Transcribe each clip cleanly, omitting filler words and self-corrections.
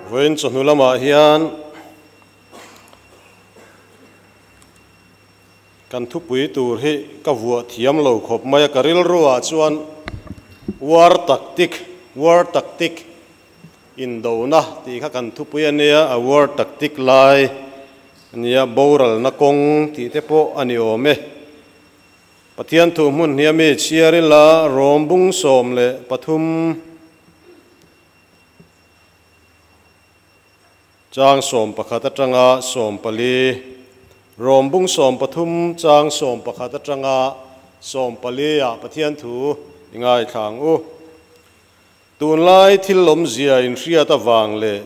Vawiin chawhnu lamah hian kan thupui tur hi ka vuah thiam lo khawp mai a, ka rilruah chuan war tactic, war tactic, indona tih kha kan thupui a nia, a war tactic lai a nia, boralna kawng tih te pawh a ni awm e. Pathian thu hmun hnia mi chhiar ila Rom bung 13 chang 11 atanga 14 Rom bung 13 chang 11 atanga 14 ah Pathian thu i ngaithla ang u. Tunlai thil awmzia inhriat avang leh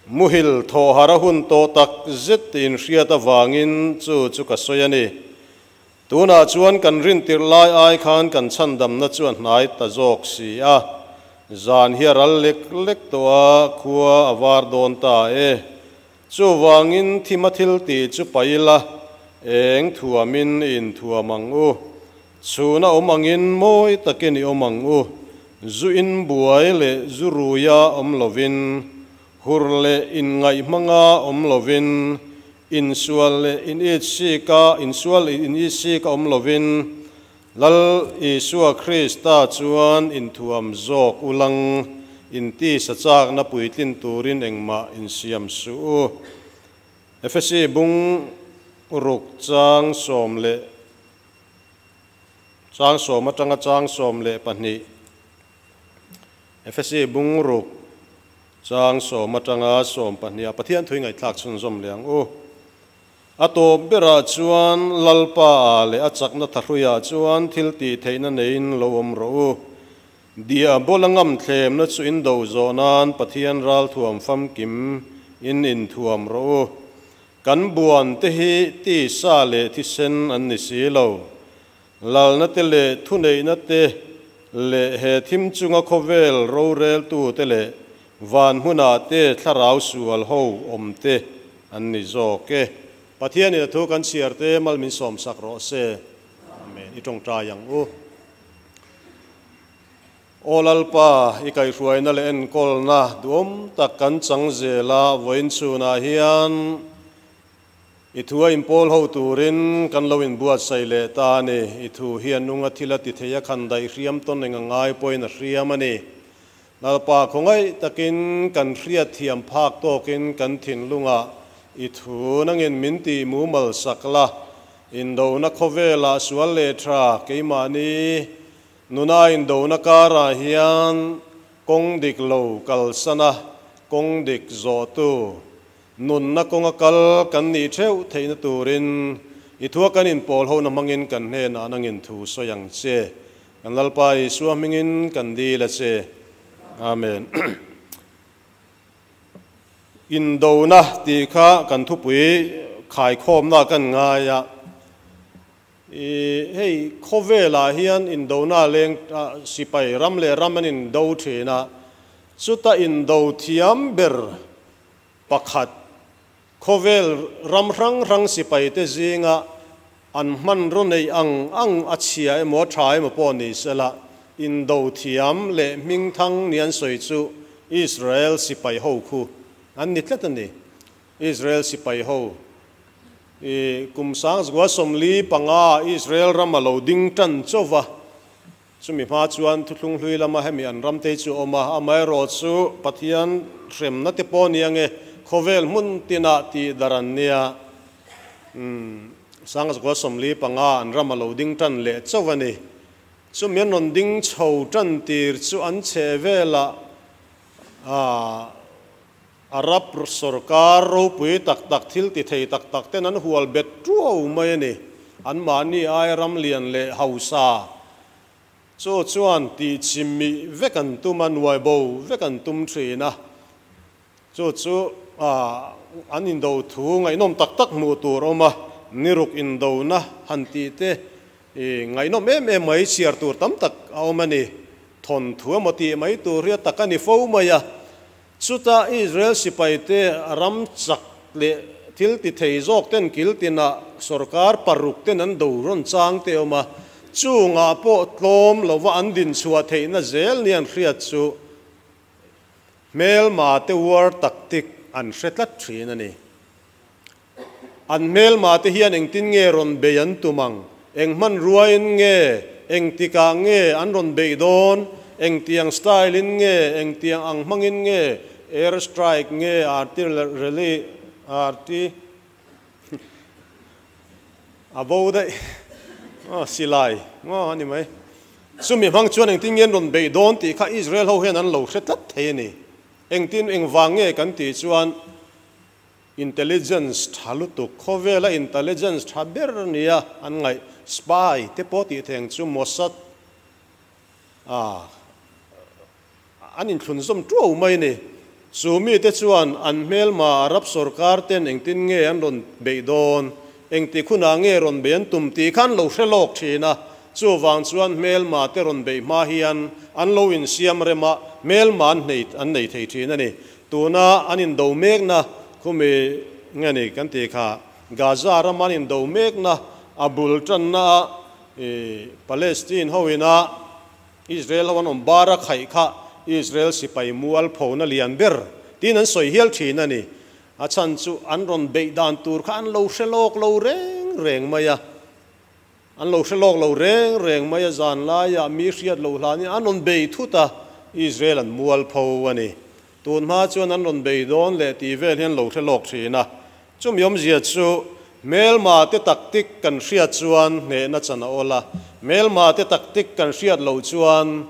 muhil thawhhar a hun tawh tak zet inhriat avangin chu chu ka sawi a ni. Tunah chuan kan rintirh lai ai khan kan chhandamna chu a hnai ta zawk si a, zan hi a ral lek lek tawh a, khua a var dawn ta e. Chuvangin thima thil tih chu paih ila, eng thuamin i inthuam ang u. Chhuna awm angin mawi takin i awm ang u. Zu in buai leh zu ruia awm lovin, hur leh inngaih hmanga awm lovin, Insual leh initsika insual leh initsika awm lovin Lal Isua Krista chuan inthuam zawk ulang intisa chakna puitlin turin engmah insiam suh u. Efesi bung ruk chang sawm leh chang sawm atanga chang 12 Efesi bung ruk Chang sawm atanga 12 ah Pathian thui ngaihthlak chhunzawm leh ang u. A tawp berah chuan Lalpa ah leh a chakna thahruiah chuan thil tih theihna neiin lo awm rawh u. Diabola ngam thlemna chu in do zawh nan Pathian ralthuam famkim in inthuam rawh u. Kan buan te hi tisa leh thisen an ni si lo. Lalna te leh thuneihna te leh he thim chunga khawvel roreltu te leh van hmunah te thlarau sual ho awm te an ni zawk e. Pathianin a thu kan chhiar te mal min sawmsak rawh se. Amen. I tawngtai ang u. Aw Lalpa, i kaihhruaina leh enkawlna duhawm tak kan chang zel a, vawiin chhunah hian I thu a inpawl ho turin kan lo inbuatsaih leh ta a ni. I thu hi a nung a thil a ti thei a, khan daih hriam tawn eng a ngai pawhin a hriam a ni. Lalpa khawngaih takin kan hriat thiam phak tawkin kan thinlungah i thu nangin min tih mumal sak la, indona khawvelah sual leh tha keimahni nuna indona karah hian kawng dik lo kalsana kawng dik zawhtu Nunna kawnga kal kan nih theuh theihna turin i thua kan inpawl hona hmangin kan hnenah nangin thu sawi ang che. Kan Lalpa Isua hmingin kan dil a che. Amen. Indona tih kha kan thupui khaikhawmna kan ngai a. I hei khawvelah hian indona leng sipai ram leh ram an indo thin a, chuta indo thiam ber Pakhat, khawvel ram hrang hrang sipaite zinga an hmanraw neih ang ang a chhia emaw a tha emaw pawh ni sela, indo thiam leh hmingthang ni an sawi chu Israel sipai ho khu an ni tlat a ni. Israel sipai ho i kum sangzua 45 Israel ram a lo ding tan chauh va, Chumi hma chuan thuthlung hlui lama hemi an ram te chu a awm a, amaherawh chu Pathian hremna te pawh nia nge khawvel hmun tinah tih dar an nia. Umm, Sangzakua 45 an ram a lo ding tan leh chauh a ni. Chumi an rawn ding chho tan tir chu an chheh velah ah Arab sorkar ropui tak tak thil ti thei tak tak ten an hual bet tuau mai a ni. Anmahni ai ram lian leh hausa chu chuan tih chimih vek an tum a, nuai bo vek an tum thin a. Chu chu an indo thu ngaihnawm tak tak hmuh tur a awm a, niruk indona han tih te ngaihnawm em em mai chhiar tur tam tak a awm a ni. Thawnthu emaw tih mai tur hi a tak a ni fo mai a. Chutah Israel sipaite ram chak leh thil ti thei zawk ten kil tinah sorkar paruk ten an do rawn chang te awm a, chungah pawh tlawm lova an din chhuah theihna zel ni an hriat chu. Hmelma te war tactic an hre tlat thin a ni. An hmelma te hian engtin nge rawn bei an tum ang, eng hmanruain nge, engtikah nge an rawn beih dawn, engtiang style in nge, engtiang ang hmangin nge, air strike nge, artillery, arti, a bo daih, aw silai maw a ni mai. Chumi hmang chuan engtin nge an rawn beih dawn tih kha Israel ho hian an lo hre tlat thei a ni. Engtin engvang nge kan tih chuan intelligence tha lutuk, khawvela intelligence tha ber nia an ngaih, spy te pawh tih theng chu Mossad a an inthlunzawm tuau mai a ni. Chu mite chuan an hmelma Arab sorkar ten engtin nge an rawn beih dawn, engtik hunah nge rawn beih an tum tih kha an lo hre lawk thin a. Chuvang chuan hmelma te rawn beih hma hian an lo insiam rem a, hmelma an nei an nei thei thin a ni. Tuna an indo mekna khumi nge ni kan tih kha Gaza rama an indo mekna a bul tanna a Palestine ho ina Israel ho an awm bar a khaih kha Israel sipai mual phona lian ber tiin an sawi hial thin a ni. A chhan chu an rawn beih dan tur kha an lo hre lawk lo reng reng mai a. An lo hre lawk lo reng reng mai a, zan laiah mi hriat loh hlanin an rawn bei thut a, Israel an mual pho a ni. Tun hma chuan an rawn bei dawn leh tih vel hian lo hre lawk thin a. Chumi awmzia chu hmelma te taktik kan hriat chuan hnehna chan a awl a, hmelma te taktik kan hriat loh chuan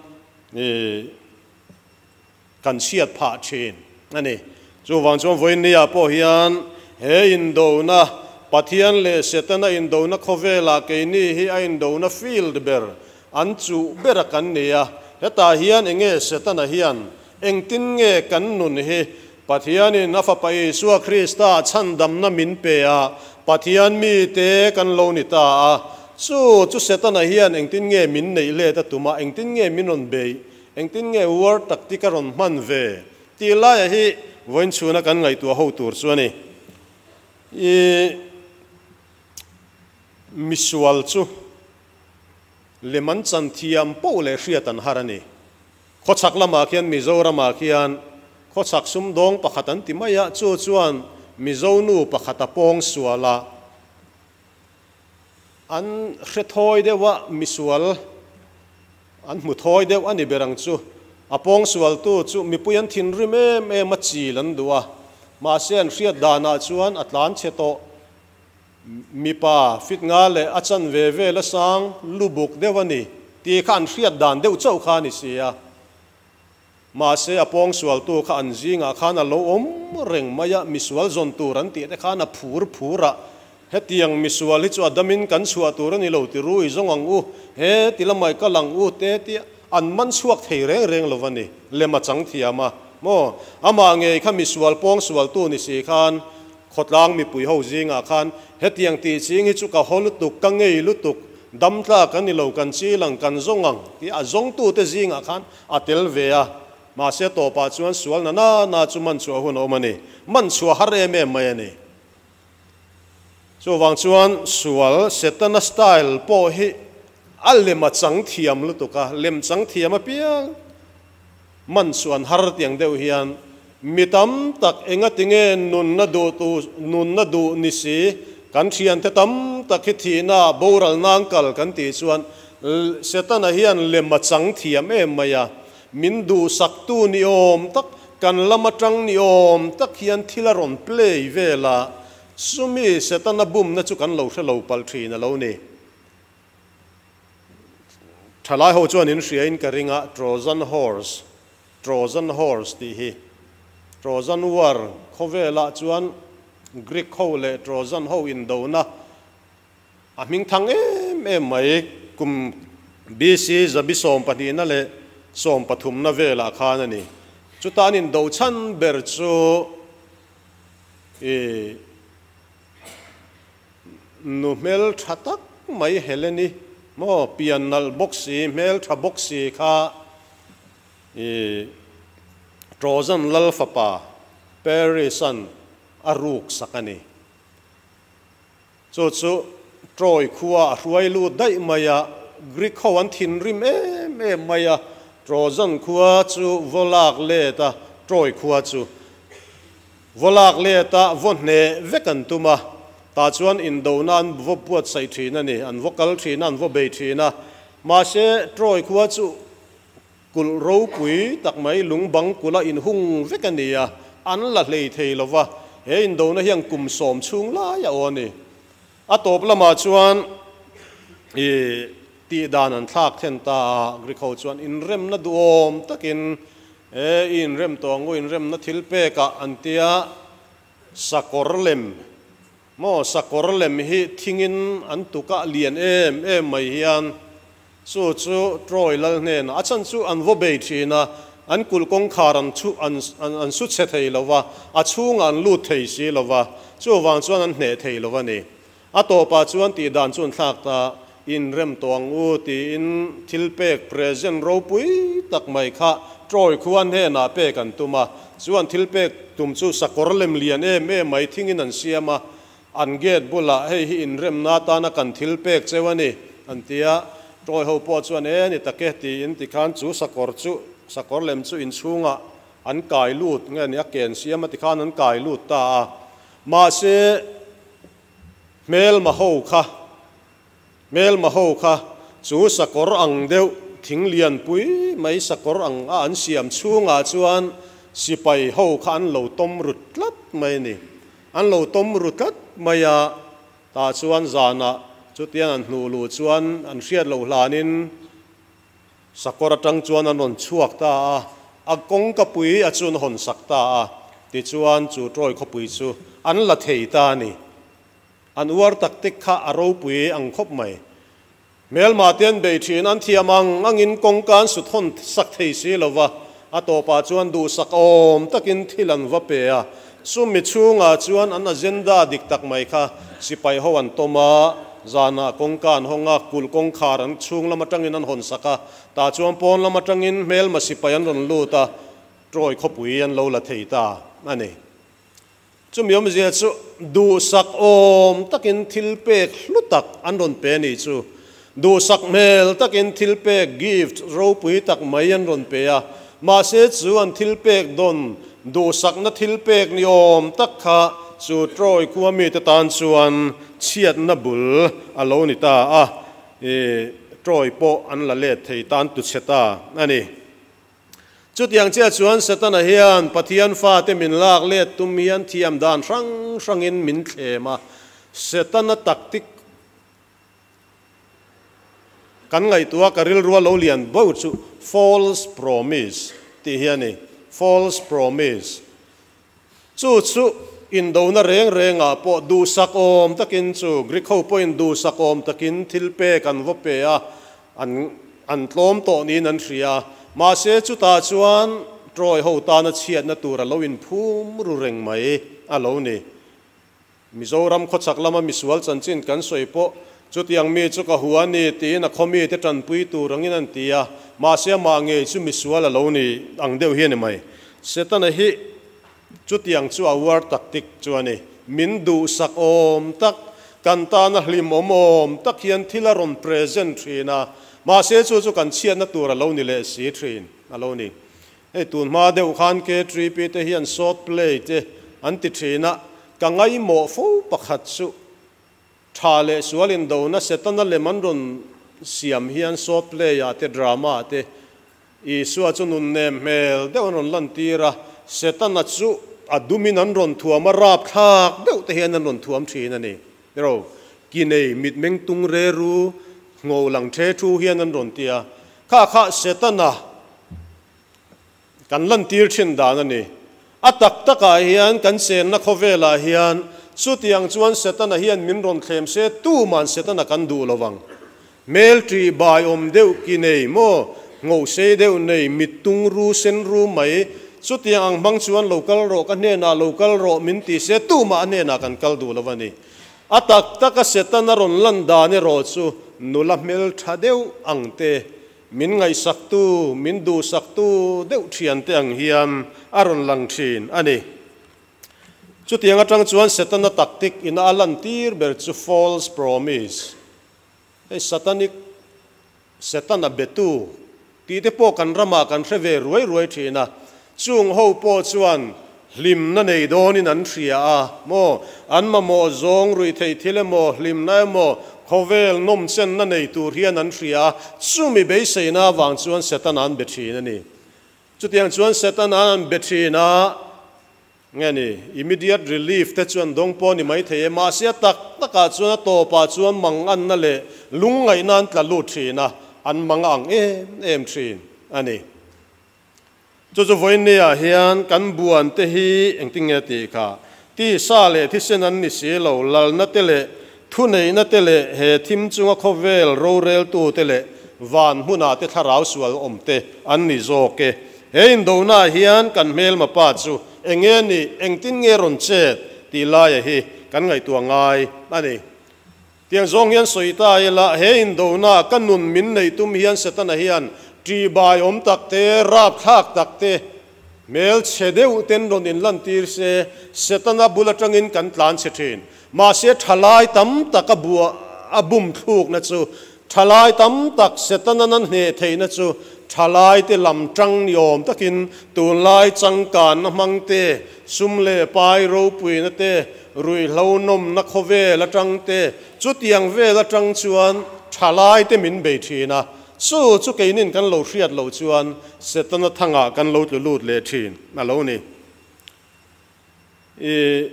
kan chhiat phah thin a ni. Chuvang chuan vawiinniah pawh hian he indona, Pathian leh Setana indona khawvelah keini hi a indona field ber, an chuh bera kan ni a. Hetah hian enge Setana hian Engtin nge kan nun hi Pathianin a Fapa Isua Krista chhandamna min pe a, Pathian mite kan lo ni ta a? Chu chu Setana hian engtin nge min neih let a tum a, engtin nge min rawn beih, engtin nge war tactic a rawn hman ve tih laia hi vawiin chhuna kan ngaihtuah ho tur chu a ni. I misual chu lem an chan thiam poh leh hriat an har a ni. Khawchhak lamah khian Mizoramah khian khawchhak sumdawng pakhat an ti mai a, chu chuan Mizo nu pakhat a pawng sual a, an hre thawi deuh a, misual an hmu thawi deuh a ni ber ang chu. A pawng sualtu chu mipui an thinrim em em a, chil an duh a, mahse an hriat danah chuan a tlan chhe tawh. Mipa fit nga leh a chan ve vel a sang lubuk deuh a ni tih kha an hriat dan deuh chauh kha a ni si a. Mahse a pawngsualtu kha an zingah khan a lo awm reng mai a, misual zawn tur an tih te khan a phur phur a, hetiang misual hi chu a damin kan chhuah tur a ni lo ti rui zawng ang u, he ti lamai kal ang u te tia an man chhuak thei reng reng lo a ni, lem a chang thiam a maw? Amah ngei kha misual pawngsualtu ni si khan Khawtlang mipui ho zingah khan hetiang tih ching hi chu ka haw lutuk, ka ngei lutuk, dam tla kan ni lo, kan chil ang, kan zawng ang tih a zawngtute zingah khan a tel ve a. Mahse tawpah chuan sual na na na chu man chhuah hun a awm a ni. Man chhuah har em em mai a ni. Chuvang chuan sual Setana style pawh hi a lem a chang thiam lutuk a, lem chang thiam apiang Man chuan har tiang deuh hian mi tam tak engatinge nunna duh tu nunna duh ni si kan thiante tam tak hi thihna boral nan kal kan tih chuan Setana hian lem a chang thiam em mai a, min duhsak tu ni awm tak kan lam atang ni awm tak hian thil a rawn play vel a, chumi Setana bumna chu kan lo hre lo palh thin a lo ni. Thalai ho chuan in hria in ka ring a, Trojan horse, Trojan horse tih hi Trojan war khawvelah chuan Greek ho leh Trojan ho indona a hming thang em em mai kum BC zabi sawmpahnihna leh sawmpathumna velah khan a ni. Chuta an indo chhan ber chu i Nu hmel tha tak mai Heleni maw pian nalh bawk si, hmel tha bawk si kha i Trojan lal fapa Paris-a'n a ruk sak a ni. Chu chu Troy khua a hruai lut daih mai a, Greek ho an thinrim em em mai a, Trojan khua chu vaw lak let a, Troy khua chu vaw lak let a, vaw hneh vek an tum a, tah chuan indona an vaw buatsaih thin a ni, an vaw kal thin a, an vaw bei thin a. Mahse, Troy khua chu kulh ropui tak mai lung bang kulh a inhung vek a ni a, an la hlei thei lo va, he indona hian kum sawm chhung lai a aw a ni. A tawp lamah chuan i tih dan an thlak then ta a, Greek ho chuan inremna duhawm takin e i inrem tawh ang u, inremna thil pekah an tia, sakawr lem maw, sakawr lem hi thingin an tukah lian em em mai hian chu chu Troy lal hnenah a chan chu an vaw bei thin a, an kulh kawngkhar an chhu an an su chhe thei lo va, a chhungah an lut thei si lo va, chuvang chuan an hneh thei lo a ni. A tawpah chuan tih dan chu an thlak ta, inrem tawh ang u tiin thil pek present ropui tak mai kha Troy khua hnenah pek an tum a, chuan thil pek tum chu sakawr lem lian em em mai thingin an siam a, An gate bulah hei hi inremna atana kan thil pek cheu a ni, an ti a. Troy ho pawh chuan, E, ni tak e, tiin tikhan chu sakawr chu, sakawr lem chu inchhungah an kai lut nge ni, a ken siam a tikhan an kai lut ta a. Mahse, hmelma ho kha, hmelma ho kha chu sakawr ang deuh, thing lianpui mai sakawr ang a an siam chhungah chuan sipai ho kha an lo tawm ru tlat mai a ni. An lo tawm ru tlat mai a, tah chuan zanah chutiang an hnuh luh chuan an hriat loh hlanin sakawr atang chuan an rawn chhuak ta a, a kawngkapui a chu an hawn sak ta a, tichuan chu Troy khawpui chu an la thei ta a ni. An uar taktik kha a ropui ang khawp mai. Hmelmah te an bei thin, an thiam ang angin kawngka an sut hawn sak thei si lo va, a tawpah chuan duhsak awm takin thil an va pe a. Chumi chhungah chuan an agenda dik tak mai kha sipai ho an tawm a, zanah kawngka an hawng a, kulh kawngkhar an chhung lam atangin an hawn sak a, tah chuan pawn lam atangin hmelma sipai an rawn lut a, Troy khawpui an lo la thei ta a ni. Chumi awmzia chu duhsak awm takin thil pek hlu tak an rawn pe a nih chu. Duhsak hmel takin thil pek, gift, ropui tak mai an rawn pe a. Mahse chu an thil pek dawn duhsakna thil pek ni awm tak kha chu Troy khua mite tan chuan chhiatna bul a lo ni ta a. I Troy pawh an la let thei tan tu chhe ta a ni. Chutiang chiah chuan Setana hian Pathian fate min lak let tum hian thiam dan hrang hrangin min thlem a. Setana tactic kan ngaihtuah ka rilrua lo lian bo chu false promise tih hi a ni. False promise. Chu chu indona reng rengah pawh duhsak awm takin chu Greek ho pawhin duhsak awm takin thil pek an va pe a, an an tlawm tawh niin an hria a. Mahse chutah chuan Troy ho tana chhiatna tur a lo inphum ru reng mai a lo ni. Mizoram khawchhak lama misual chanchin kan sawi pawh chutiang mi chu ka hua a ni tiin a khaw mite tanpui tur angin an ti a, mahse amah ngei chu misual a lo ni ang deuh hi a ni mai. Setana hi chutiang chu a uar taktik chu a ni. Min duhsak awm tak, kan tana hlim awm awm tak hian thil a rawn present thin a, mahse chu chu kan chhiatna tur a lo ni leh si thin a lo ni. Hei tun hma deuh khan K3P te hian short play te an ti thin a, ka ngaihmawh fo pakhat chu tha leh sual indona Setana lem an rawn siam hian short play ah te drama ah te Isua chu nun nem hmel deuh an rawn lantir a, Setana chu a dumin an rawn thuam a, rapthlak deuh te hian an rawn thuam thin a ni. Ro, ki nei mitmeng tung re ru ngo lang the thu hian an rawn ti a, kha kha Setana Kan lantir thin dan a ni. A tak takah hian kan chenna khawvelah hian chutiang chuan Setana hian min rawn thlem se tuman Setana kan duh lo vang. Hmel ṭih bai awm deuh ki nei maw, ngohsei deuh nei, mit tung ru sen ru mai, chutiang ang hmang chuan lo kal rawh, ka hnenah lo kal rawh min ti se tumah a hnenah kan kal duh lo a ni. A tak taka Setana rawn lan dan erawh chu nula hmelṭha deuh ang te Min ngaihsaktu, min duhsaktu deuh thiante ang hian a rawn lang thin a ni. Chutiang atang chuan Setana tactic ina a lantir ber chu false promise, hei satanic, Setana betu tih te pawh kan ramah kan hre ve ruai ruai thin a. Chung ho pawh chuan hlimna nei dawnin an hria a maw? An mamawh zawng ruihtheih thil emaw, hlimna emaw, khawvel nawmchenna nei tur hian an hria a, chumi beiseina avang chuan Setana an be thin a ni. Chutiang chuan Setana an be thin a, nge ni, immediate relief te chuan dawng pawh a ni maithei e, mahse a tak takah chuan a tawpah chuan manganna leh lungngaihna an tla lut thin a, an mang ang em em thin a ni. Chu chu vawiinniah hian kan buan te hi engtin nge tih kha? Tisa leh thisen an ni si lo, lalna te leh thuneihna te leh he thim chunga khawvel roreltu te leh van hmunah te thlarau sual awm te an ni zawk e. He indonaah hian kan hmelma pa chu enge ni, engtin nge rawn chet tih laia hi kan ngaihtuah ngai a ni. Tiang zawng hian sawi ta ila, he indona ka nun min neih tum hian Setana hian ṭihbai awm tak te, rapthlak tak te, hmel chhe deuh ten rawn inlantir se, Setana bul aṭangin kan tlan chhe ṭhin. Mahse, ṭhalai tam tak a bua a bum thlukna chu, ṭhalai tam tak Setana nan hneh theihna chu ṭhalaite lam ṭang ni awm takin tunlai changkanna hmang te, sum leh pai ropuina te, Ruihhlo nawmna khawvel atang te, chutiang vel atang chuan thalaite min bei thin a, chu chu keinin kan lo hriat loh chuan Setana thangah kan lo tlu lut leh thin a lo ni. I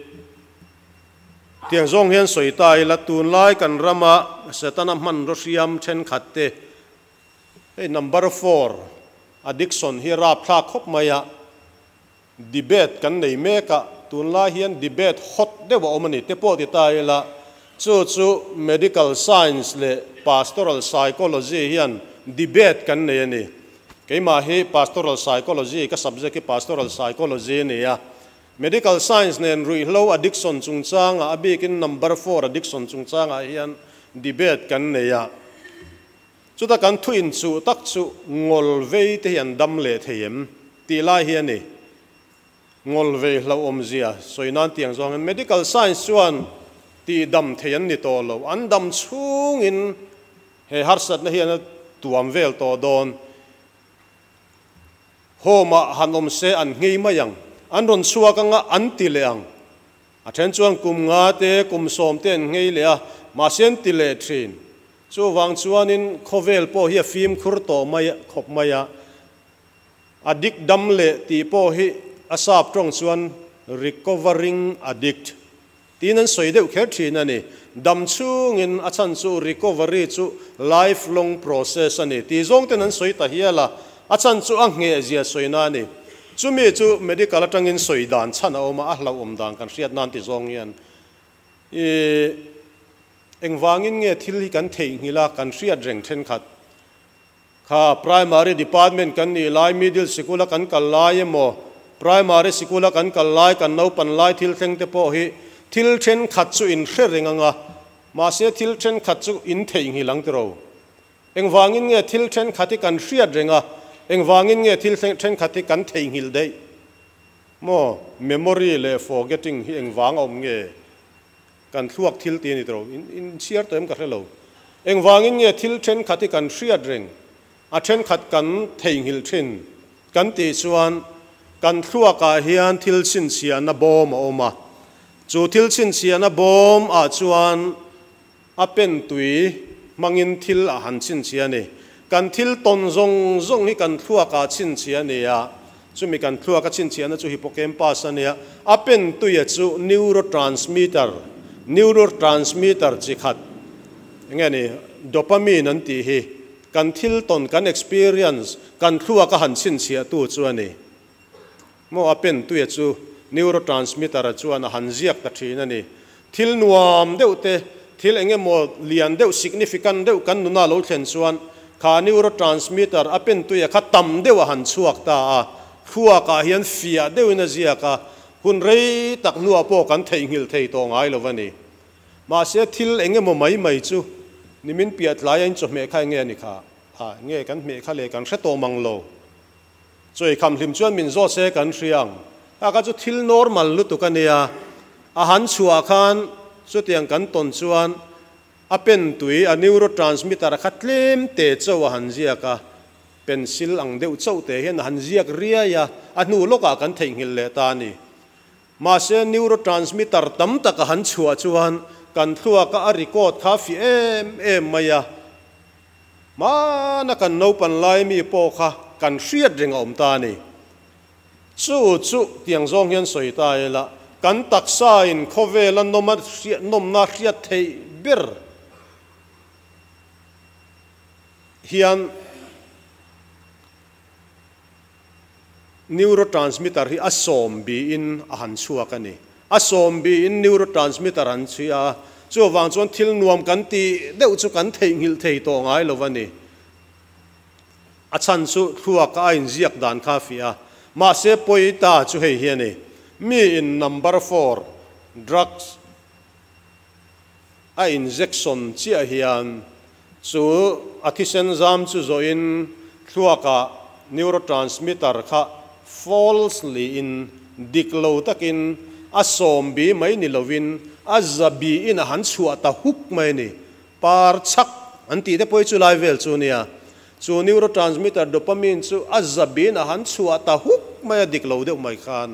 tiang zawng hian sawi ta ila, tunlai kan rama Setana hmanraw hriam thenkhat te, hei number four addiction hi rapthlak khawp mai a, Debate kan nei mek a, tunlai hian debate hot deuh a awm a ni te pawh ti ta ila, chu chu medical science leh pastoral psychology hian debate kan nei a ni. Keimah hi pastoral psychology, ka subject hi pastoral psychology a ni a, medical science nen ruihhlo addiction chungchangah a bikin number four addiction chungchangah hian debate kan nei a. Chuta kan thu inchuh tak chu ngawl vei te hi an dam leh thei em tih lai hi a ni. Ngawl vei hlauhawmzia sawi nan tiang zawngin medical science chuan tih dam thei an ni tawh lo. An dam chhungin he harsatna hian a tuam vel tawh dawn. Home ah han awm se an nghei mai ang. An rawn chhuak anga an ti leh ang. A then chuan kum nga te, kum sawm te an nghei leh a, mahse an ti leh thin. Chuvang chuanin khawvel pawh hi a fimkhur tawh mai khawp mai a, a dik dam leh tih pawh hi a sap tawng chuan recovering addict tiin an sawi deuh kher thin a ni. Dam chhungin a chhan chu recovery chu life long process a ni tih zawng ten an sawi ta hial a, a chhan chu a nghehzia sawina a ni. Chumi chu medical atangin sawi dan chhan a awm a, a hlauhawm dan kan hriat nan ti zawng hian i engvangin nge thil hi kan theihnghilh a, kan hriat reng thenkhat kha primary department kan nih lai, middle sikula kan kal lai emaw, primary sikula kan kal lai, kan naupan lai thil thleng te pawh hi thil thenkhat chu in hre reng ang a, mahse thil thenkhat chu in theihnghilh ang tiro. Engvangin nge thil thenkhat hi kan hriat reng a, engvangin nge thil thenkhat hi kan theihnghilh daih? Maw, memory leh forgetting hi engvang a awm nge? Kan thluak thil ti a ni tawh, in chhiar tawh em ka hre lo. Engvangin nge thil thenkhat hi kan hriat reng, a thenkhat kan theihnghilh thin kan tih chuan kan thluakah hian thil chhinchhiahna bawm a awm a, chu thil chhinchhiahna bawm ah chuan A pen tui hmangin thil a han chhinchhiah a ni. Kan thil tawn zawng zawng hi kan thluakah chhinchhiah a ni a, chumi kan thluaka chhinchhiahna chu hippocampus a nia. A pen tuia chu neurotransmitter, neurotransmitter chi khat, eng nge ni, dopamine an tih hi kan thil tawn, kan experience, kan thluaka han chhinchhiahtu chu a ni. Maw a pen tuia chu neurotransmitter a chuan a han ziak ta thin a ni. Thil nuam deuh te, thil eng emaw lian deuh, significant deuh kan nuna lo thlen chuan kha neurotransmitter a pen tuia kha tam deuh a han chhuak ta a, thluakah hian fiah deuhin a ziak a, hun rei tak hnuah pawh kan theihnghilh thei tawh ngai lo a ni. Mahse thil eng emaw mai mai chu nimin piah tlai a in chawhmeh kha eng nge a ni kha? Ha, nge kan hmeh kha le kan hre tawh mang lo. Chawi kham hlim chuan min zawt se kan hria ang. Kha kha chu thil normal lutuk a nia. A han chhuah khan chutiang kan tawn chuan a pen tui, a neurotransmitter a kha tlem te chauh a han ziak a. Pencil ang deuh chauh te hian a han ziak riai a, a hnu lawkah kan theihnghilh leh ta a ni. Mahse, neurotransmitter tam tak a han chhuah chuan kan thluaka a record kha a fiah em em mai a. Hmana kan naupan lai mi pawh kha kan hriat reng a awm ta a ni. Chu chu tiang zawng hian sawi ta ila, kan taksain khawvela nawma nawmna hriat theih ber hian neurotransmitter hi a sawm biin a han chhuak a ni. A sawm biin neurotransmitter an chhui a, chuvang chuan thil nuam kan tih deuh chu kan theihnghilh thei tawh ngai lo a ni. A chhan chu thluaka a inziak dan kha a fiah a, mahse pawi ta chu hei hi a ni, miin number four drugs a injection chiah hian chu a thisen zam chu zawhin thluakah neurotransmitter kha falsely in dik lo takin a sawm bi mai ni lovin a za biin a han chhuah ta huk mai a ni. Par chhak an tih te pawh hi chu lai vel chu nia. Chu neurotransmitter dopamine chu a za biin a han chhuah ta huk mai a dik lo deuh mai khan.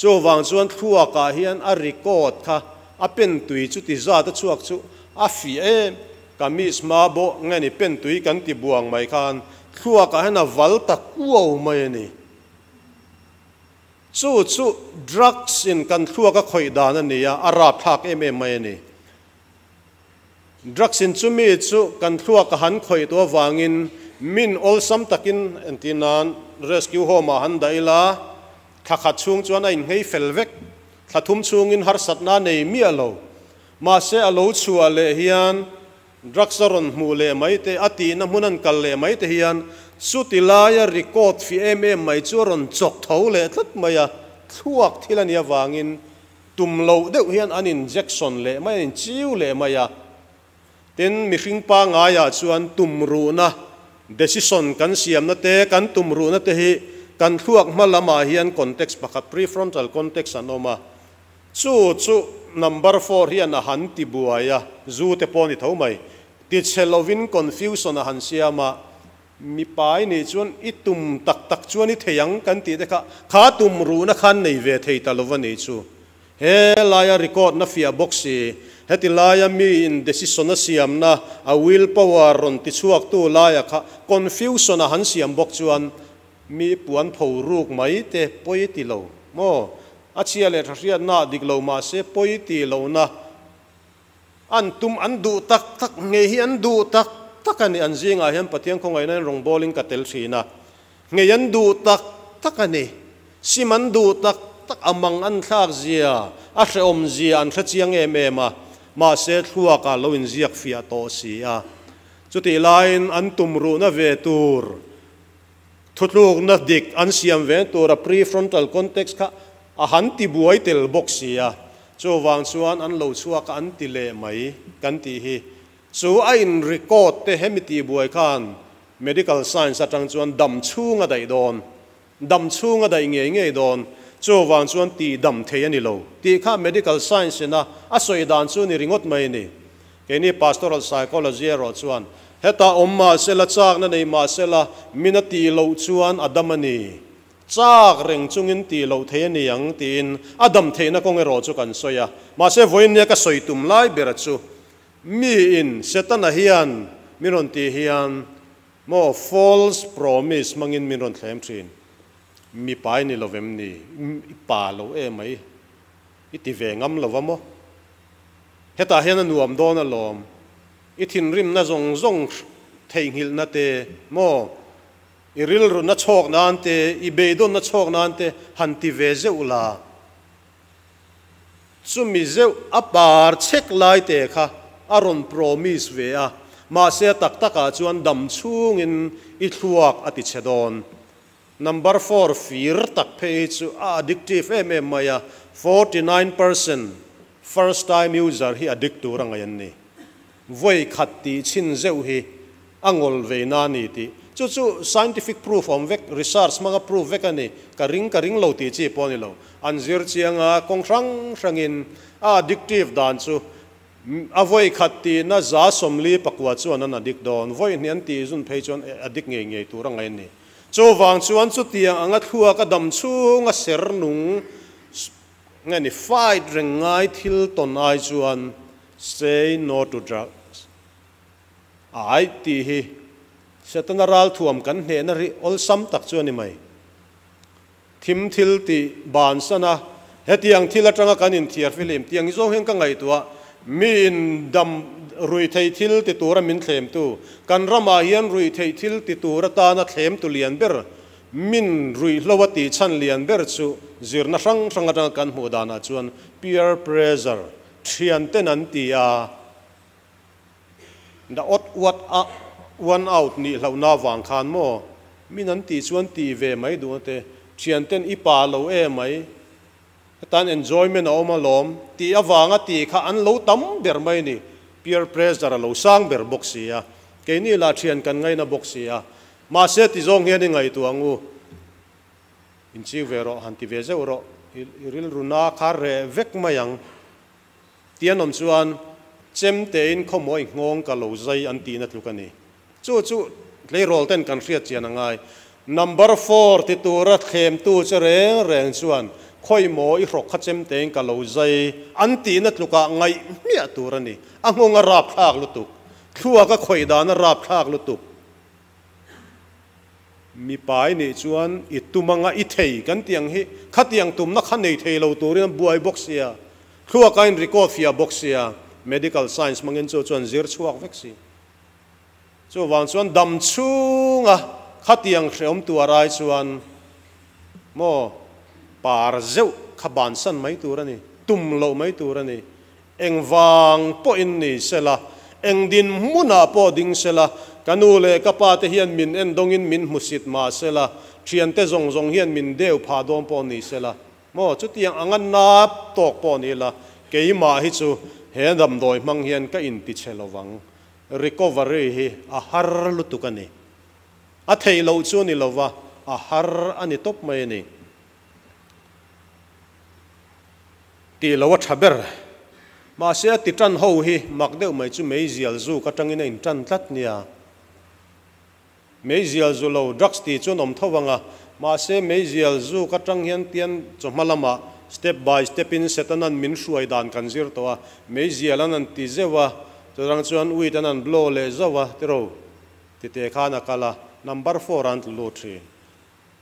Chuvang chuan thluakah hian a record kha a pen tui chu ti zat a chhuak chu a fiah em. Kamis hma bawh nge ni pen tui kan ti buang mai khan thluakah hian a val ta kuau mai a ni. Chu chu drugs in kan thluak a khawih dan a ni a, a rapthlak em em mai a ni. Drugs in chumi chu kan thluak a han khawih tu avangin min awlsam takin entir nan rescue home ah han dah ila, thla khat chhung chuan a inngei fel vek, thla thum chhungin harsatna a nei miah lo. Mahse a lo chhuah leh hian drugs a rawn hmuh leh mai te, a tihna hmun an kal leh mai te hian chuti laia record fih em em mai chu a rawn chawk tho leh tlat mai a, thluak thil a nih avangin Tum loh deuh hian an injection leh mai, an inchiu leh mai a. Tin, mihring pangaiah chuan tum ruhna, decision kan siamna te, kan tum ruhna te hi kan thluak hma lamah hian context pakhat, prefrontal context an awm a. Chu chu number four hian a han ti buai a, zu te pawh a ni tho mai. Tichhe lovin confusion a han siam a, Mipa i nih chuan i tum tak tak chuan i thei ang kan tih te kha, kha tum ruhna khan nei ve thei ta lova nih chu. He laia record na fiah bawk si, heti laia mi in decision a siamna, a will power rawn ti chhuaktu laia kha confusion a han siam bawk chuan mi puan pho ruk mai te pawi ti lo maw? A chhia leh tha hriatna ah dik lo mahse pawi ti lohna An tum an duh tak tak ngei hi an duh tak tak a ni. An zingah hian Pathian khawngaihna in rawngbawlin ka tel thin a. Ngei an duh tak tak a ni. Sim an duh tak tak a mang an thlak zia, a hrehawm zia an hre chiang em em a. Mahse thluakah lo inziak fiah tawh si a. Chutih laiin an tum ruhna ve tur Thutlukna dik an siam ve tura prefrontal context kha a han ti buai tel bawk si a, chuvang chuan an lo chhuak a an ti leh mai kan tih hi. Chu a in record te hemi tih buai khan medical science atang chuan dam chhung a daih dawn, dam chhung a daih ngei ngei dawn, chuvang chuan tih dam thei a ni lo tih kha medical science in a a sawi dan chu ni ringawt mai a ni. Keini pastoral psychology erawh chuan hetah awm mahsela, châkna nei mahsela, min a tih loh chuan a dam a ni. Châk reng chungin tih loh thei a ni ang tiin a dam theihna kawng erawh chu kan sawi a. Mahse vawiin nia ka sawi tum lai bera chu miin Setana hian min rawn tih hian maw false promise hmangin min rawn thlem thin. Mipa i ni lovem ni? I pa lo emai. I ti ve ngam lova maw? Hetah hian a nuam dawn alawm. I thinrimna zawng zawng theihnghilhna te maw, i rilruna chhawk nan te, i beidawnna chhawk nan te han ti ve zeuh la. Chumi zeuh a par chhek lai te kha a rawn promise ve a, mahse a tak takah chuan dam chhungin i thluak a ti chhe dawn. Number four fir tak phei hi chu a addictive em em mai a, 49% first time user hi addict tur a ngaih an ni. Vawi khat tih chhin zeuh hi a ngawl vei na a ni tih chu chu scientific proof awm vek, research hmanga proof vek a ni. Ka ring ka ring lo tih chi pawh a ni lo. An zir chiang a, kawng hrang hrangin a addictive dan chu. A vawi khat tihna 49 chuan an addict dawn, vawi hnih an tih zun phei chuan addict ngei ngei tur a ngaih a ni. Chuvang chuan chutiang anga thluak a dam chhunga ser nung nge ni fight reng ngai thil tawn ai chuan say no to drugs ai tih hi Setana ralthuam kan hnehna ri awlsam tak chu a ni mai. Thim thil tih bansan a, hetiang thil atanga kan inthiar fihlim tih ang zawng hian ka ngaihtuah. Mi in dam ruihtheih thil ti tura min thlemtu, kan ramah hian ruihtheih thil ti tur atana thlemtu lian ber, min ruihhlo a tih chhan lian ber chu zirna hrang hrang atanga kan hmuh danah chuan peer pressure, thianten an ti a, The odd what one out nih hlauhna avang khan maw min an tih chuan tih ve mai duh ate thianten i pa lo e mai hetan enjoyment a awm alawm tih avanga tih kha an lo tam ber mai ni peer pressure a lo sang ber bawk si a keini lah thian kan ngaina bawk si a mahse ti zawng hian i ngaihtuah ang u inchik ve rawh han ti ve zeuh rawh i rilru na kha reh vek mai ang. Tian awm chuan chem tein khawmawi nghawng ka lo zai an tihna tluk a ni. Chu chu tleirawl ten kan hriat chian a ngai. Number four ti tura thlemtu che reng reng chuan khawimaw i hrawk kha chem tein ka lo zai an tihna tlukah ngaih hmiah tur a ni. A nghawng a rapthlak lutuk. Thluak a khawih dan a rapthlak lutuk. Mipa i nih chuan i tum anga i thei kan tih ang hi khatiang tumna kha nei thei lo turin an buai bawk sia, thluak a in record fiah bawk sia, medical science hmangin chu chuan zir chhuak vek si. Chuvang chuan dam chhunga khatiang hreawm tuar ai chuan maw par zeuh kha bansan mai tur a ni, tum loh mai tur a ni. Engvang pawhin ni sela, eng dinhmunah pawh ding sela, ka nu leh ka pa te hian min en dawngin min hmusit mah sela, thiante zawng zawng hian min deu phah dawn pawh ni sela, maw chutiang anga nap tawk pawh ni la, keimah hi chu he damdawi hmang hian ka intichhe lovang. Recovery hi a har lutuk a ni. A theih loh chu a ni lova, a har a ni tawp mai a ni. Tih lo a tha ber. Mahse a ti tan ho hi mak deuh mai chu meizial zuk atangin a in tan tlat nia. Meizial zu lo drugs tih chuan awm tho anga, mahse meizial zuk atang hian tian chawhma lamah step by step in Setanan min hruai dan kan zir tawh a, meizial an an ti zeuh a, chutang chuan weed an an blow leh zauh a tiro tite khan a kal a, number four an tlu lut thin.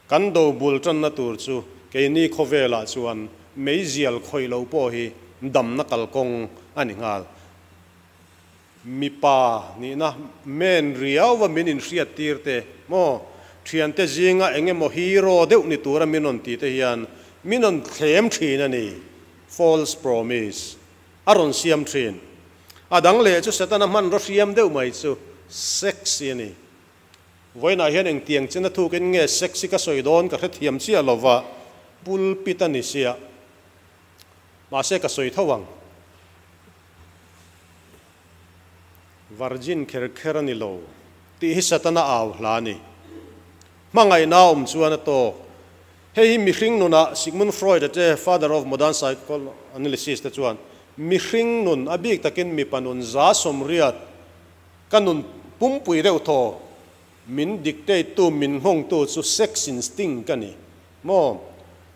Kan do bul tanna tur chu keini khawvelah chuan meizial khawih lo pawh hi damna kalkawng a ni nghal. Mipa nihna men riauva min inhriat tir te maw, thiante zinga eng emaw hero deuh ni tura min rawn tih te hian min rawn thlem thin a ni, false promise a rawn siam thin. A dang leh chu Setana hmanraw hriam deuh mai chu sex hi a ni. Vawiinah hian engtiang chen a thukin nge sex hi ka sawi dawn ka hrethiam chiah lova, pulpit a ni sia. Mahse ka sawi tho ang. Virgin kher kher a ni lo tih hi Satana au hla a ni. Hmangaihna a awm chuan a tawk. Hei hi mihring nunah Sigmund Freud a te, father of modern psychoanalysis te chuan mihring nun, a bik takin mipa nun 80% Ka nun pumpui deuh thaw, min dictate tu, min nghawng tu chu sex instinct ka ni maw?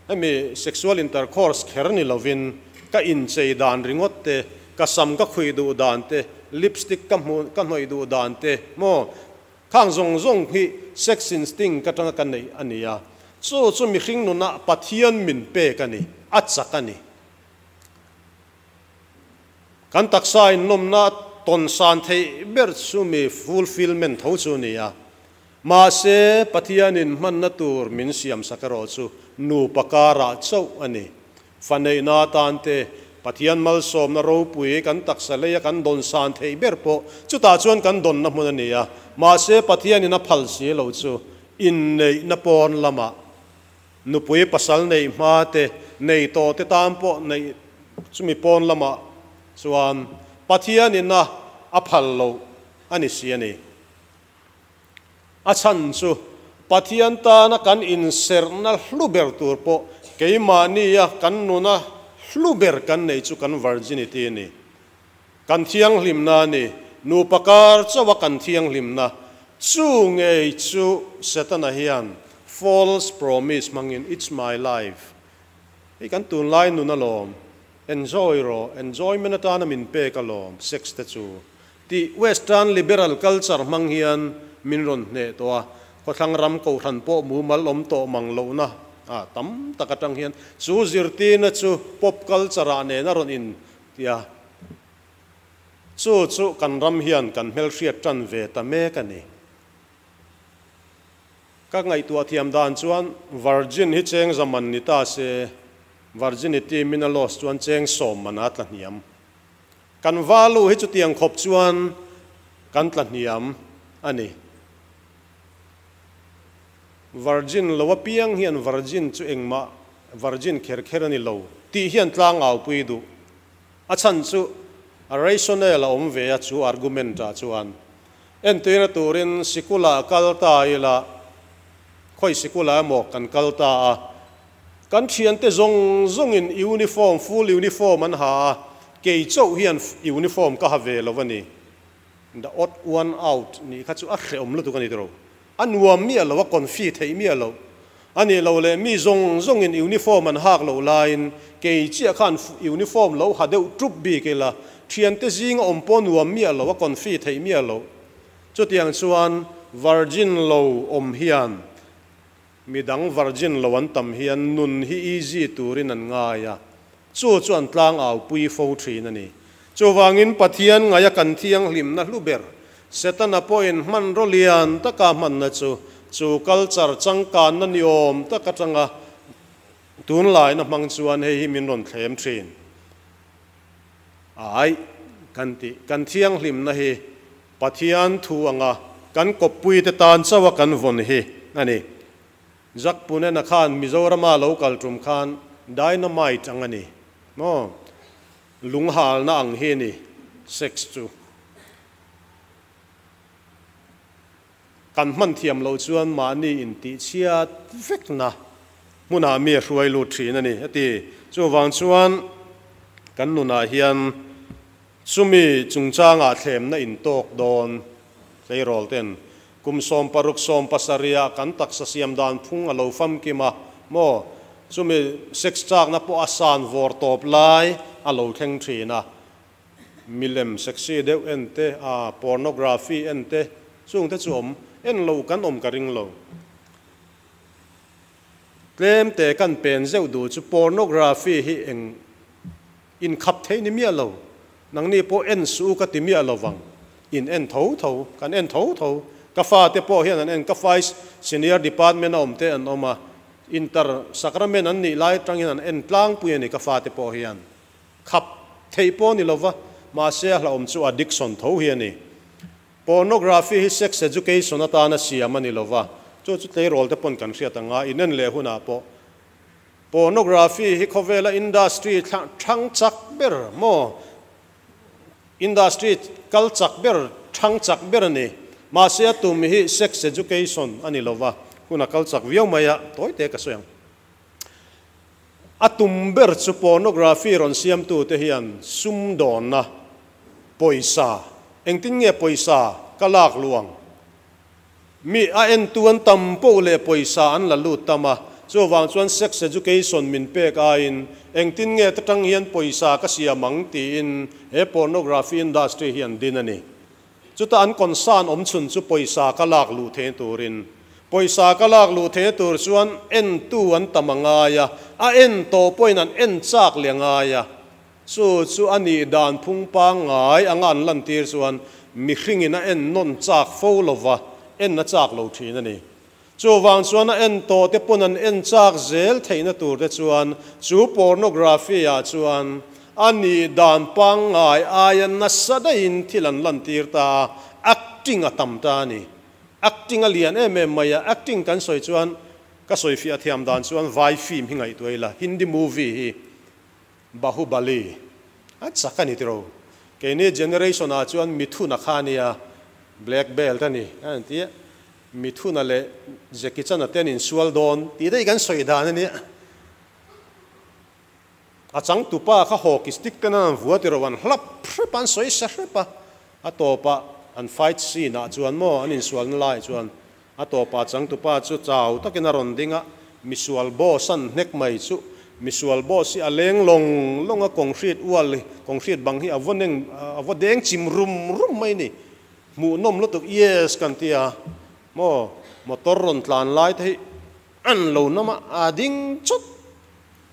Hemi sexual intercourse kher ni lovin ka inchei dan ringawt te, ka sam ka khuih duh dan te, lipstick ka hmuh ka hnawih duh dan te maw? Khang zawng zawng hi sex instinct ka tanga ka neih a ni a, chu chu mihring nunah Pathian min pek a ni, a chak a ni. Kan taksa innawmna tawn san theih ber chu mi fulfilment tho chu a ni a. Mahse, Pathianin hmanna tur min siamsak erawh chu nupa karah chauh a ni. Fa neihna atan te, Pathian malsawmna ropui kan taksa leia kan dawn san theih ber pawh chutah chuan kan dawnna hmun a ni a. Mahse, Pathianin a phal si lo chu inneihna pawn lamah Nupui pasal neih hma te, nei tawh te tan pawh neih chumi pawn lamah chuan Pathianin a a phal loh a ni si a ni. A chhan chu Pathian tana kan inserhna hlu ber tur pawh keimahnia kan nuna hlu ber kan neih chu kan virginity a ni. Kan thianghlimna a ni. Nupa kar chauha kan thianghlimna chu ngei chu Setana hian false promise hmangin it's my life hei kan tunlai nun alawm, enjoy rawh, enjoyment atana min pek alawm sex te chu tih western liberal culture hmang hian min rawn hneh tawh a, khawthlang ram kohhran pawh mumal awm tawh mang lohna ah tam tak atang hian chu zirtirna chu pop culture ah nen a rawn in tia. Chu chu kan ram hian kan hmelhriat tan ve ta mek a ni. Ka ngaihtuah thiam dan chuan virgin hi cheng za man ni ta se, virginity min a loss chuan cheng sawm man a tla hniam. Kan value hi chutiang khawp chuan kan tla hniam a ni. Virgin lo apiang hian virgin chu engmah virgin kher kher a ni lo tih hian tlangaupui duh. A chhan chu a rationale a awm ve a chu argument ah chuan entirna turin sikula kal ta ila khawi sikula emaw kan kal ta a, kan thiante zawng zawngin uniform, full uniform an ha a, kei chauh hian uniform ka ha ve lo a ni. The odd one out nih kha chu a hrehawm lutuk a ni tiro. A nuam miah lo, a confi theih miah lo. A nih loh leh mi zawng zawngin uniform an hak loh laiin kei chiah khan uniform lo ha deuh tup bik ila, thiante zinga awm pawh nuam miah lo, a confi theih miah lo. Chutiang chuan virgin lo awm hian midang virgin lo an tam hian nun hi easy turin an ngai a, chu chu an tlangau pui fo thin a ni. Chuvangin Pathian ngaia kan thianghlimna hlu ber Setana pawhin hmanraw lian taka hmanna chu chu culture changkanna ni awm tak atanga tunlaina hmang chuan hei hi min rawn thlem thin. Ai, kan tih kan thianghlimna hi Pathian thu anga kan kawppuite tan chauha kan vawn hi a ni. Jack Punena khan Mizorama lo kal tum khan dynamite ang a ni maw? Lunghalna ang hi a ni sex chu. Kan hman thiam loh chuan mahni intihchhiat vekna hmunah mi a hruai lut thin a ni, a ti. Chuvang chuan kan nunah hian chumi chungchangah thlemna intawk dawn tleirawl ten kum 16 17 ah kan taksa siam dan phung a lo famkim a maw? Chumi sex chakna pawh a san vawr tawp lai a lo thleng thin a. Milem sexy deuh en te, a pornography en te, chung te chu awm en lo kan awm ka ring lo. Tlem te kan pen zeuh duh chu pornography hi eng inkhap theih ni miah lo. Nangni pawh en suh u ka ti miah lo vang. In en tho tho, kan en tho tho. Ka fate pawh hian an en, ka fa hi senior department a awm te an awm a, inter sacrament an nih lai atangin an en tlangpui a ni ka fate pawh hian. Khap theih pawh ni lova, mahse a hlauhawm chu addiction tho hi a ni. Pornography hi sex education atana siam a ni lova, chu chu tleirawl te pawn kan hriat ang a, inen leh hunah pawh pornography hi khawvela industry thang chak ber maw, industry kal chak ber, thang chak ber a ni. Mahse a tum hi sex education a ni lova, hun a kal chak viau mai a, tawi te ka sawi ang. A tum ber chu pornography rawn siamtute hian sumdawnna, pawisa, engtin nge pawisa ka lak luh ang? Mi a entu an tam poh leh pawisa an la lut tam a, chuvang chuan sex education min pek aiin engtin nge ta tang hian pawisa ka siam ang tiin he pornography industry hi an din a ni. Chuta an concern awm chhun chu pawisa ka lak luh theihna turin. Pawisa ka lak luh theihna tur chuan entu an tam a ngai a, a en tawh pawhin an en chak leh a ngai a. Chu chu a nih dan phung pangngai anga an lantir chuan mihringin a en nawn chak fo lova, en a chak lo thin a ni. Chuvang chuan a en tawh te pawn an en chak zel theihna tur te chuan chu pornography ah chuan a nih dan pangngai aia nasa daihin thil an lantir ta a, acting a tam ta a ni. Acting a lian em em mai a, acting kan sawi chuan ka sawi fiah thiam dan chuan vai film hi ngaihtuah ila, Hindi movie hi Bahubali a chak a ni tiro. Keini generation ah chuan Mithun a kha a nia, black belt a ni a ni tih. Mithuna leh Jackie Chan-a te an insual dawn tih daih kan sawi dan a nia. A changtupa kha hockey stick ten an vua ti ro an hlap hrep a, an sawi sa hrep a, a tawpah an fight scene ah chuan maw an insualna laiah chuan a tawpah changtupa chu chau takin a rawn ding a, misual boss an hnek mai chu misual boss hi a leng lawng lawng a, concrete wall hi concrete bang hi a vaw neng a vaw deng chim rum rum mai ni, hmuhnawm lutuk yes kan ti a maw motor rawn tlan lai te hi an lo nawm a, a ding chawt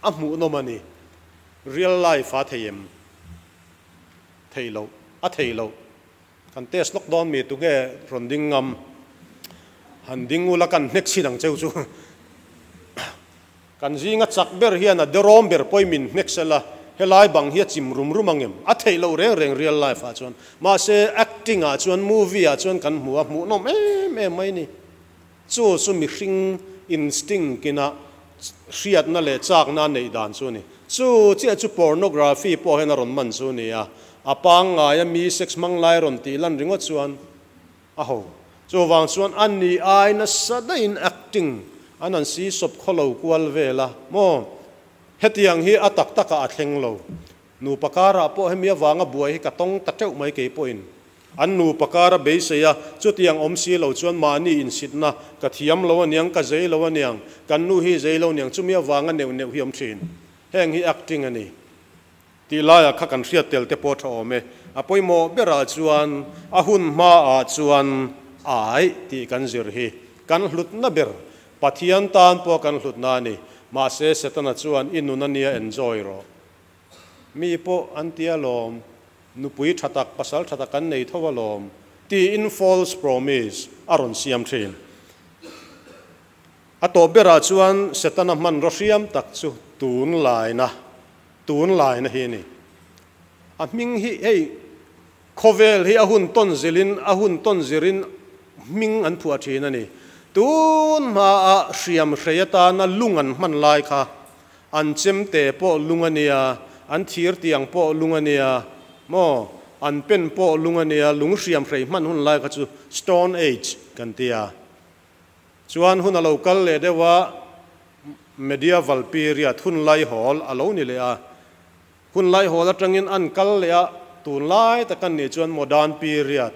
a hmuhnawm a ni, real life a thei em? Thei loh, a thei loh. Kan test lawk dawn mi tunge rawn ding ngam? Han ding ula kan hnek chhin ang cheu chu. Kan zinga chak ber hian a derawm ber pawhin min hnek sela, helai bang hi a chim rum rum ang em? A theih loh reng reng real life ah chuan. Mahse acting ah chuan movie ah chuan kan hmu a, hmuhnawm em em mai ni. Chu chu mihring instinct ina hriatna leh chakna a neih dan chu a ni. Chu chiah chu pornography pawh hian a rawn man chu a ni a, a pangngaia mi sex hmang lai rawn tih lan ringawt chuan a ho. Chuvang chuan a ni ai nasa daihin acting an han si sawp khawlo kual vel a maw? Hetiang hi a tak takah a thleng lo. Nupa karah pawh hemi avanga buai hi ka tawng ta teuh mai kei pawhin. An nupa kar a beisei a, chutiang awm si lo chuan mahni insitna, ka thiam lo aniang, ka zei lo aniang, kan nu hi zei lo aniang, chumi avanga neuh neuh hi awm thin. Heng hi acting a ni. Tih laiah kha kan hriat tel te pawh tha awm e. A pawimawh berah chuan a hun hmaah chuan ai tih kan zir hi kan hlutna ber, Pathian tan pawh kan hlutna a ni. Mahse Setana chuan i nun ania enjoy rawh. Mi pawh an ti alawm. Nupui tha tak, pasal tha tak kan nei tho alawm, tiin false promise a rawn siam thin. A tawp berah chuan Setana hmanraw hriam tak chu tunlaina, tunlaina hi a ni. A hming hi hei khawvel hi a hun tawn zilin, a hun tawn zirin hming an phuah thin a ni. Tun hmaah hriam hrei atana lung an hman lai kha An chemte pawh lung a nia, an thir tiang pawh lung a nia, maw? An pen pawh lung a nia, lung hriam hrei hman hun lai kha chu Stone Age kan ti a. Chuan hun a lo kal leh deuh a, Medieval period, hun laihawl a lo ni leh a. Hun laihawl atangin an kal leh a, tunlai tak an nih chuan Modern period.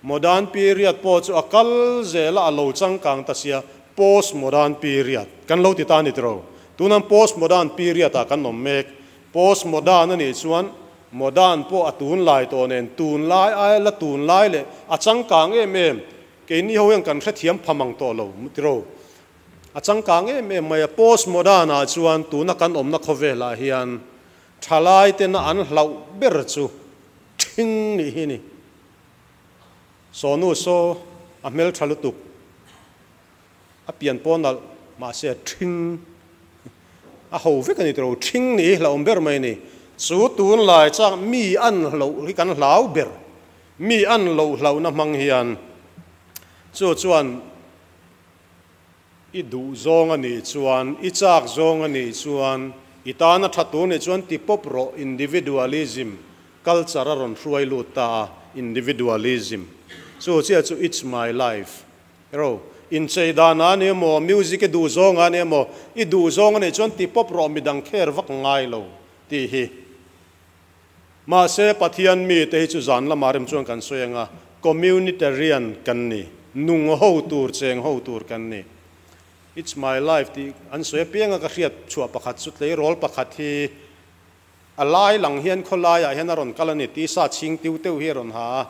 Modern period pawh chu a kal zel a, a lo changkang ta sia, Post modern period kan lo ti ta a ni tiro. Tunan post modern period ah kan awm mek. Post modern a nih chuan modern pawh a tunlai tawh nen tunlai aia la tunlai leh a changkang em em, keini ho hian kan hrethiam pham ang tawh lo tiro. A changkang em em mai a, post modern ah chuan tuna kan awmna khawvelah hian thalai tena an hlauh ber chu thing nih hi a ni. Sawnu saw a hmeltha lutuk, a pian pawh nalh mahse a thing a ho vek a ni tawh lo, thing nih hi hlauhawm ber mai a ni. Chu tunlai chak mi an hloh hi kan hlau ber, mi an loh hlauhna hmang hian chu chuan I duh zawng a nih chuan, i chak zawng a nih chuan, i tana tha tur nih chuan ti pawp rawh, individualism culture a rawn hruai lut ta a, individualism chu chiah chu it's my life ero inchei dan a ni emaw, music i duh zawng a ni emaw, i duh zawng a nih chuan ti pawp rawh midang kher vak ngai lo tih hi. Mahse, Pathian mite hi chu zan lamah rem chuan kan sawi ang a, communitarian kan ni, nung ho tur, cheng ho tur kan ni. It's my life tih an sawi apianga ka hriat chhuah pakhat chu tleirawl pakhat hi a lai lang hian khawlaiah hian a rawn kal a ni, tisa chhing tiu teuh hi a rawn ha a,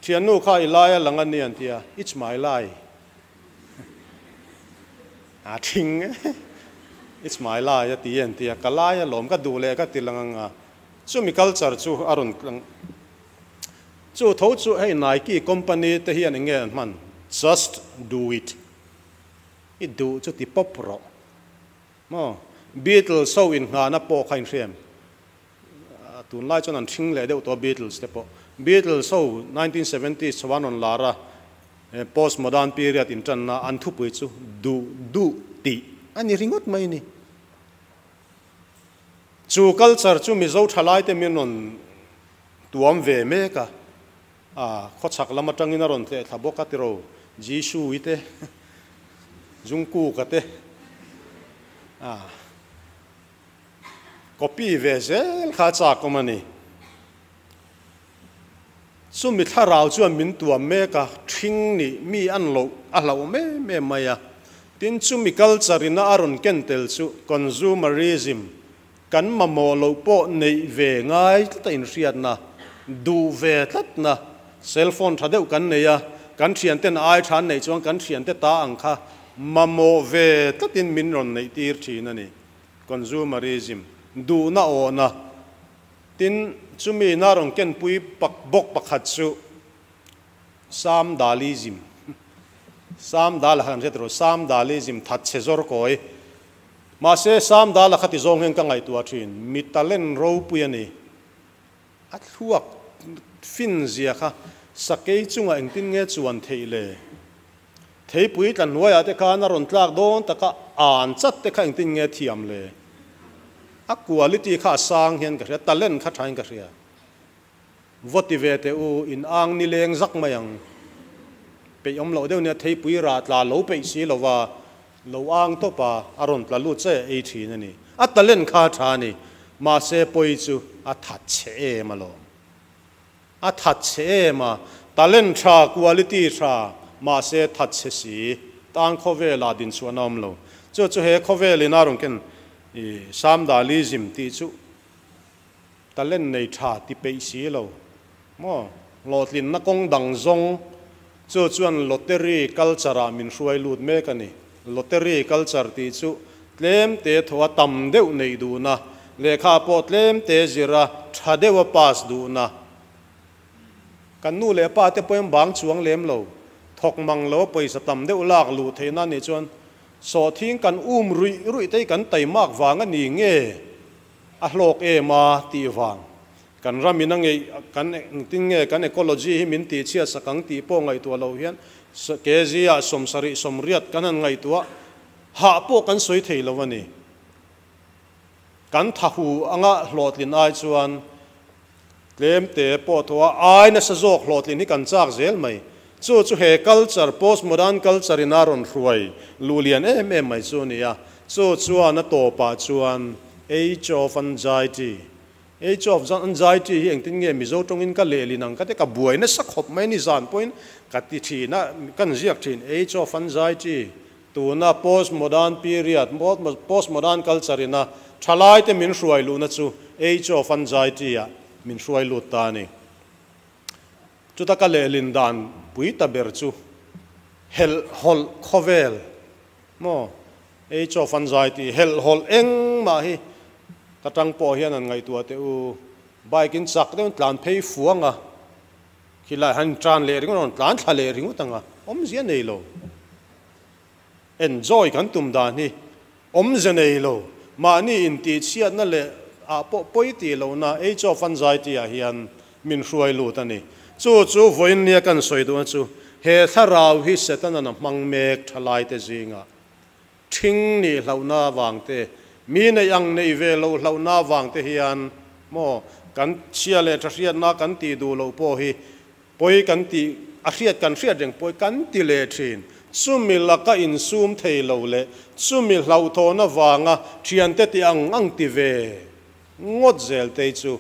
thiannu kha i lai a lang a ni an ti a, it's my life. A thing e, it's my lai a ti en ti a, ka lai alawm ka duh leh ka ti lang ang a, chumi culture chu a rawn tlang chu tho chu hei Nike company te hian eng nge an hman just do it i duh chu ti pawp rawh maw Beatles ho inngahna pawh kha inhriam Tunlai chuan an hring leh deuh tawh a Beatles te pawh. Beatles ho 1970s chho an rawn lar a, post modern period intanna an thupui chu duh duh tih a ni ringawt mai a ni. Chu culture chu Mizo thalaite min rawn tuam ve mek a, a khawchhak lam atangin a rawn tleh thla bawk a tiro, Jisoo-i te, Jungkook-a te, a. Copy ve zel kha chak awm a ni. Chumi thlarau chuan min tuam mek a, ṭhing nih mi an loh a hlauh em em mai a. Tin, chumi culture ina a rawn ken tel chu consumerism, kan mamawh loh pawh neih ve ngai tlat a inhriatna, duh ve tlatna, cell phone ṭha deuh kan nei a, kan ṭhianten ai ṭha an neih chuan kan ṭhiante ta ang kha mamawh ve tlatin min rawn neih tir ṭhin a ni. Consumerism, duhna awhna. Tin, chumi ina rawn kenpui bawk pakhat chu Samdalism, Samdala kha kan hriat rawh, Samdalism, thatchhe zawr kawi. Mahse, Samdala kha ti zawng hian ka ngaihtuah thin, mi talent ropui a ni. A thluak fin zia kha sakei chungah engtin nge chuan theih le? Theipui tla hnuaiah te khan a rawn tlak dawn taka an chat te kha engtin nge thiam le? A quality kha a sang hian ka hria, talent kha thain ka hria. Vaw ti ve teh u, in ang nileng zak mai ang. Peih awm loh deuh nia theipui rah tla lo peih si lova lo ang tawp a, a rawn tla lut che ei thin a ni. A talent kha a tha a ni, mahse pawi chu a that chhe em alawm. A that chhe em a, talent tha, quality tha, mahse that chhe si, tan khawvelah dinchhuahna awm lo. Chu chu he khawvelin a rawn ken i Samdalism tih chu talent nei tha ti peih si lo maw? Hlawhtlinna kawng dang zawng chu chuan lottery culture ah min hruai lut mek a ni. Lottery culture tih chu tlem te thaw a tam deuh neih duhna, lehkha pawh tlem te zir a tha deuh a pass duhna. Kan nu leh pa te pawhin bang chuang lem lo, thawk mang lo a pawisa tam deuh lak luh theihna a nih chuan sawhthing kan um ruih ruih te hi kan taimak vang a ni nge a hlawk em a tih vang. Kan ram in a ngeih kan engtin nge kan ecology hi min tihchhiat sak ang tih pawh ngaihtuah loh hian kg ah sawmsarih sawmriat kan han ngaihtuah hah pawh kan sawi thei lo a ni. Kan thahu anga hlawhtlin ai chuan tlem te pawh thaw a ai nasa zawk hlawhtlin hi kan chak zel mai. Chu chu he culture, postmodern culture in a rawn hruai luh lian em em mai chu a ni a. Chu chuan a tawpah chuan Age of Anxiety, Age of Anxiety hi engtin nge Mizo tawngin ka lehlin ang ka ti, ka buai nasa khawp mai ni zan pawhin ka ti thin a, kan ziak thin Age of Anxiety tuna postmodern period, postmodern culture ina thalaite min hruai luhna chu Age of Anxiety ah min hruai lut ta a ni. Chuta ka lehlin dan pui ta ber chu helhhawlh khawvel maw? Age of Anxiety, helhhawlh engmah hi ka tang pawh hian an ngaihtuah teh u. Bike in chak deuhin tlan phei fuang a, khilai han tan leh ringawt rawn tlan thla leh ringawt ang a, awmzia nei lo. Enjoy kan tum dan hi awmzia nei lo. Mahni intihchhiatna leh ah pawh pawi tih lohna Age of Anxiety ah hian min hruai lut a ni. Chu chu vawiin nia kan sawi duhna chu he thlarau hi Setanan a hmang mek thalaite zingah ṭhing nih hlauhna avang te, mi neih ang neih ve loh hlauhna avang te hian maw kan chhia leh ṭha hriatna kan tih duh loh pawh hi pawi kan tih a hriat kan hriat reng pawi kan ti leh ṭhin. Chumi laka insum thei lo leh chumi hlauhthawn avanga ṭhiante ti ang ang ti ve ngawt zel te chu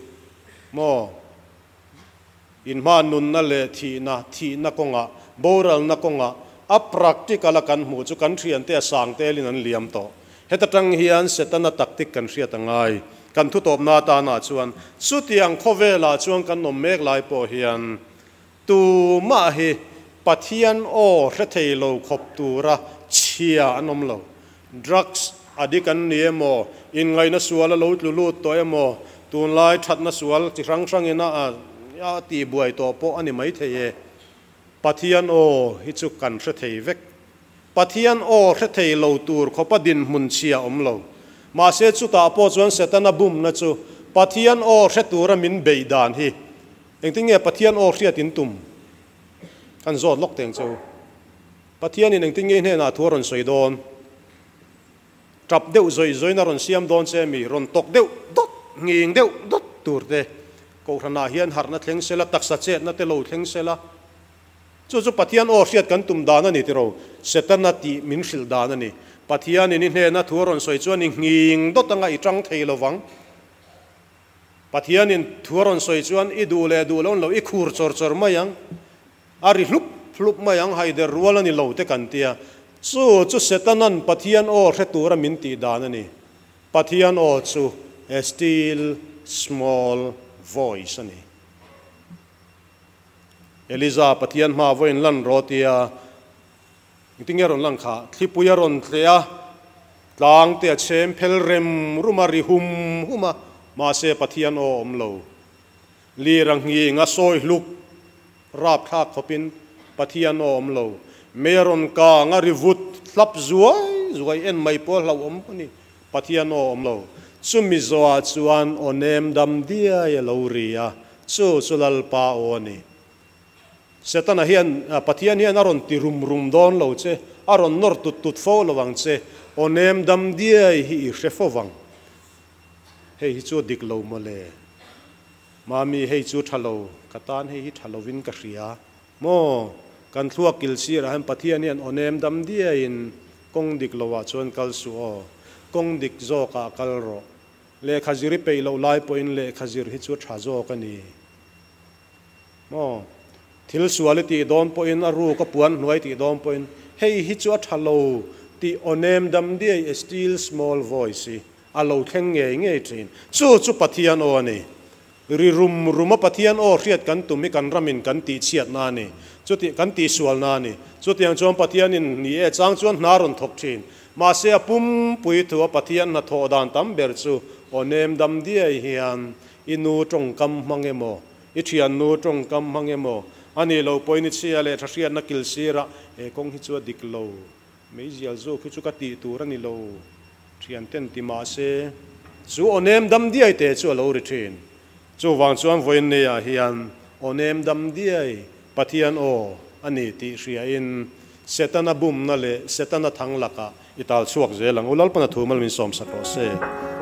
maw inhma nunna leh thihna, thihna kawngah, boralna kawngah a practical a kan hmuh chu kan thiante a sang telin an liam tawh. Heta tang hian Setana tactic kan hriat a ngai. Kan thutawpna atana chuan chutiang khawvelah chuan kan awm mek lai pawh hian tumah hi Pathian aw hre thei lo khawp tura chhia an awm lo. Drugs addict an ni emaw, inngaihna sual a lo tlu lut tawh emaw, tunlai thatna sual chi hrang hrangin a a tihbuai tawh pawh a ni maithei e. Pathian aw hi chu kan hre thei vek. Pathian aw hre thei lo tur khawpa dinhmun chhia awm lo. Mahse chutah pawh chuan Setana bumna chu Pathian aw hre tura min beih dan hi engtin nge Pathian aw hriat in tum? Kan zawt lawk teng che u. Pathianin engtin nge i hnenah thu a rawn sawi dawn? Tap deuh zawih zawiin a rawn siam dawn che mi? Rawn tawk deuh dawt, nghing deuh dawt tur te. Kohhranah hian harhna thleng sela, taksa chetna te lo thleng sela. Chu chu Pathian aw hriat kan tum dan a ni tiro, Setana tih min hrilh dan a ni. Pathianin i hnena thu a rawn sawi chuan i nghing dawt anga i tang thei lovang. Pathianin thu a rawn sawi chuan i duh leh duh loh lo i khur chawr chawr mai ang, a ri hlup hlup mai ang, haider rual a ni lo te kan tia. Chu chu Setana'n Pathian aw hre tura min tih dan a ni. Pathian aw chu a still small voice a ni. Eliza Pathian hma vawiin lan rawh tia engtin nge rawn lan kha? Thlipui a rawn tleh a, tlang te a chhem phel rem rum a, ri hum hum a, mahse Pathian aw awm lo. Lir a nghing a sawi hluk rapthlak khawpin Pathian aw awm lo. Mei a rawn kang a ri vut hlap zuai zuai en mai pawh a hlauhawm a ni. Pathian aw awm lo. Chumi zawhah chuan aw nem dam diai a lo ri a, chu chu Lalpa aw a ni. Setana hian, Pathian hian a rawn ti rum rum dawn lo che, a rawn nawr tut tut fo lo ang che, aw nem dam diai hi i hre fo vang. Hei hi chu a dik lo mawle. Mami, hei chu tha lo, ka tan hei hi tha lovin ka hria. Maw? Kan thluak kil sirah hian Pathian hian aw nem dam diaiin kawng dik loah chuan kal suh aw. Kawng dik zawkah kal rawh. Lehkha zir i peih loh lai pawhin lehkha zir hi chu a tha zawk a ni. Maw? Thil sual i tih dawn pawhin a ruk a puan hnuai tih dawn pawhin hei hi chu a tha lo tih aw nem dam diai a still small voice hi a lo thleng ngei ngei thin. Chu chu Pathian aw a ni. Ri rum rum a Pathian aw hriat kan tum hi kan ramin kan tihchhiatna a ni. Chuti kan tihsualna a ni. Chutiang chuan Pathianin ni e chang chuan hna rawn thawk thin. Mahse a pumpui thu a Pathian hnathawh dan tam ber chu aw nem dam diai hian i nu tawngkam hmang emaw, i thiannu tawngkam hmang emaw, a nih loh pawhin i chhia leh tha hriatna kil sirah he kawng hi chu a dik lo. Meizial zawk hi chu ka tih tur a ni lo. Thianten ti mah se, chu aw nem dam diai te chu a lo ri thin. Chuvang chuan vawiin neiah hian aw nem dam diai Pathian aw a ni tih hriain Setana bumna leh Setana thang lakah i tal chhuak zel ang. U Lalpana thu mal min sawmsak rawh se.